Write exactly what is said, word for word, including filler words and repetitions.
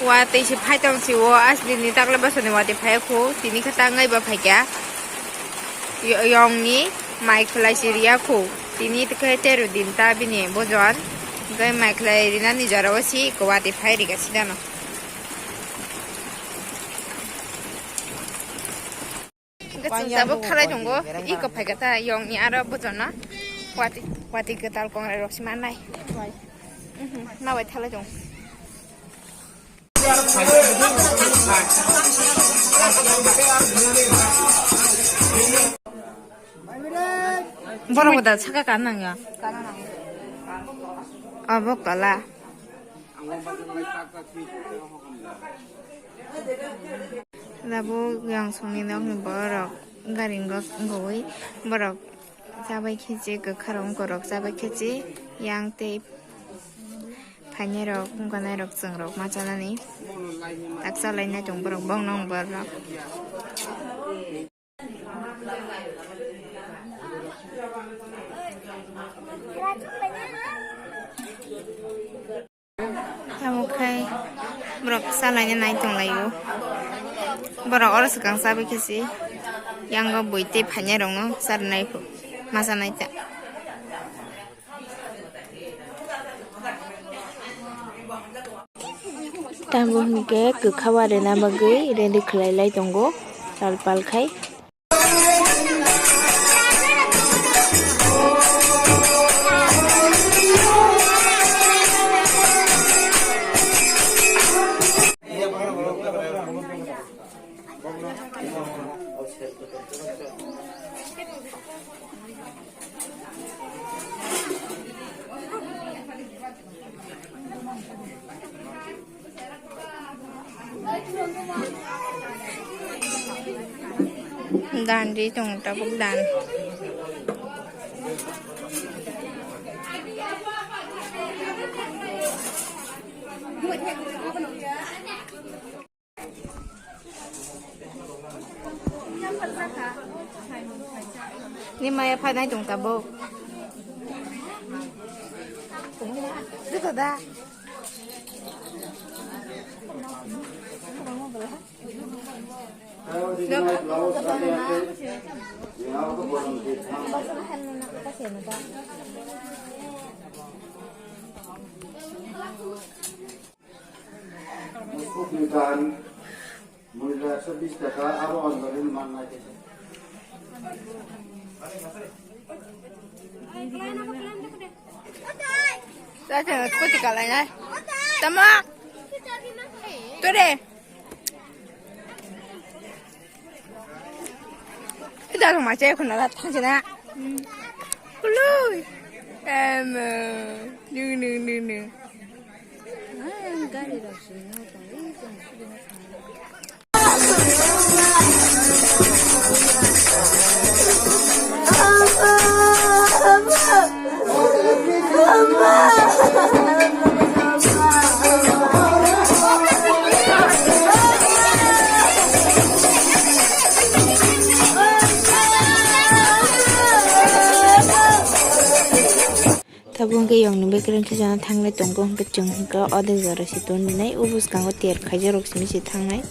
Watwi se phai tong si o, asli ni takla bwswk ni watwi phai kho, tini khe ta wngwi ba phai kha. Yo-, yong ni mai khwlai si riya kho, tini khe tero din ta bini bojon. Hwnkhe mai khwlai rina ni jora o si watwi phai rikha sidano. Hwnkhe chwng tabuk thalai tongo, iko phaikha ta yongni aro bochorno watwi, watwi kwtal kongrai rok se mannai. Mhm, ma bai thalai tongo. Borok bo da saka kan nang ya? Abo kala. Tabuk yang songni nokni borok gari wngwi borok chabai khe je kwkharok wngkorok chabai khe je yang tei phainairok wngkanairok chwng rok ma chanani tak chalainai tong borok bongno wng borok. Tamo khai borok salaina nai tonglaio. Borok oro swkang chabai khe se yango bui tei phainairokno charwnai phu ma chanai ta. Tabuk hwnkhe kwkha o rwna bagwi ready khlai lai tongo tal pal khai. Dan di tong tabuk dan. Ni maya phainai tong tabuk. Dito da. Muskukni dan mui ekso bis taka, abo on bagwi mannai kisa. Tamo. Tore. Kita rumah cewek kena datang sana. Kului. Em, nung, nung, nung, nung. Tabuk hwnkhe yongni bekereng khe jana thanglai tongo, hwnkhe chwng hwnkhe o de jora se tongrinai, o bwskango ter khaijak rok simi se thangnai.